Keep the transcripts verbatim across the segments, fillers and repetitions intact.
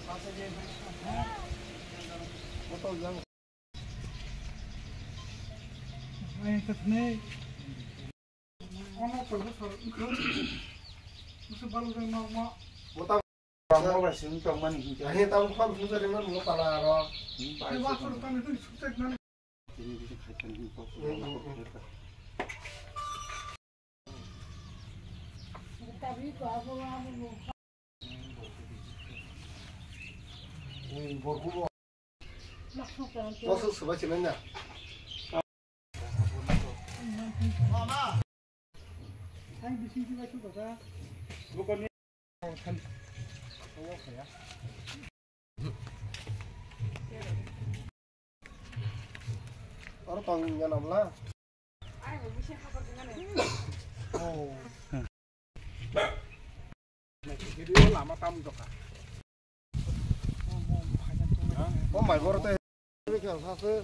Oro tong ya namla. Oh my god, te.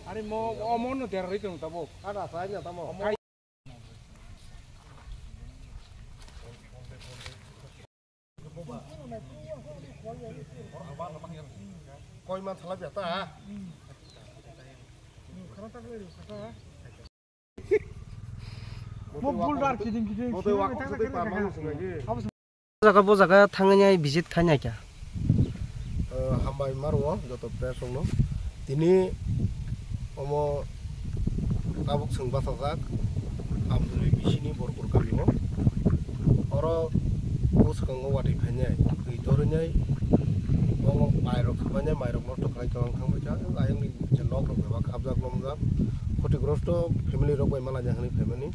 Ani mo, omo no der ri tong tabo. Ada saya tamo. Koi man thala biya ta. Bo boulder kiding kiding. Bo tei wako sudai parma sung lagi. Jaga bo jaga thangwi nai visit khai nai kha. Eh, hambai maro joto press rokno. Tini omo tabuk chwng bachajak Amduli bisini Borkur kamio. Oro bwskango watwi phainai, twi torwinai, omo mairok thumbainai, mairok nosto khlai tongwng thangbaikha. Ayangni je nokrok bebak habjak lomjak, khotigrosto family rok bai malaina hwnwi phaimani.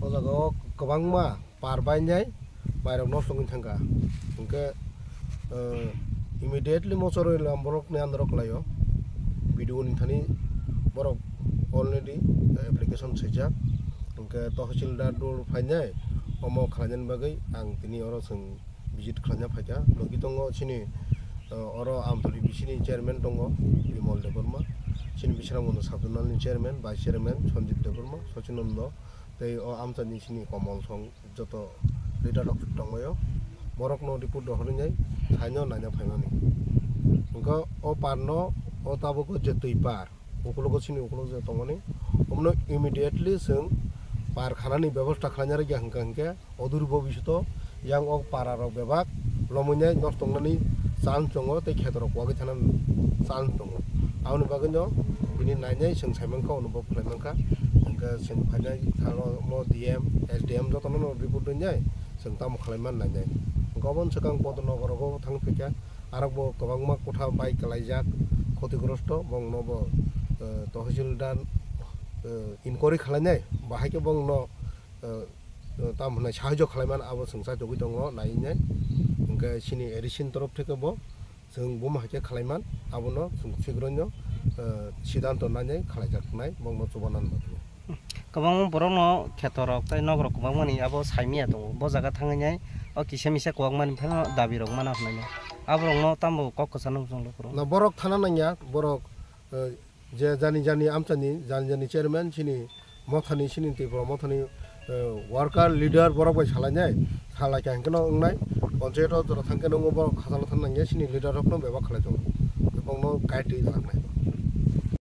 O jaga o kwbangma par bainai, mairok nosto wngwi thangkha. Hwnkhe, eh, immediately mochorwi lam borokni andro kwlaio. B D O ni thani borok already application swijak. Hwnkhe Tahsildar dur phainai, omo khlainani bagwi ang tini oro chwng visit khlaina phaikha. Logi tongo chini, eh, oro Amtoli bisini chairman tongo Bimal Debbarma, chini Bisramganj sub zonal ni chairman, vice chairman Sanjib Debbarma, Sachinando, tei o amchaini chini Komol song joto leader rok tongbaio, borokno report rohorwi nai saino naina phaimani. Hwnkhe o parno o tabuk je twi par, ukologo chini ukolog je tongmani, omono immediately chwng par khanani bebosta khlaina rwkya hwnkha hwnkhe odhur bobisyoto yang o para rok bebak lomwinai nosto wngnani chance tongo tei kheto rok wagwi thanani chance tongo. Aboni bagwino bini nainai chwng saimankha, onubhob khlaimankha, hwnkhe chwng phainai thangno omo D M, S D M jotono report rwnai chwng tamo khlaiman nainai. Hwnkhe oboni swkang Kodornagar rogo thang phaikha, arokbo kwbangma kotha bai kwlaijak, khotigrosto, bongno bo, eh, Tahsildar, eh, inquiry khlainai, bahai khe bongno, eh, eh, tamo hwnai sahajyo khlaiman abo chwng chajagwi tongo nainai. Hwnkhe chini A D C ni torof theke bo chwng buma hai khe khlaiman abono chwng sigroino, eh, sidanto nainai khlaijak wngnai bongno chubanan bagwi. Kwbangma borokno kheto rok tei nok rok kwbangmani abo saimanya tongo. Bo jaga thangwi nai o kisa misa kwbangmani phano dabi rok mana hwnwi nai. Abo rokno tamo kok kwchano chwng lukurok. Na borok thana nangya, borok, eh, je jani jani amchani, jani jani chairman chini mothani, chini Tripura mothani, eh, worker leader borok bai salainai, salaikha hwnkhe no wngnai, panchayat o jora thangkhe no borok khachalo thang nangya, chini leader rokno bebak khlai tongo, bongno guide rwi laknai.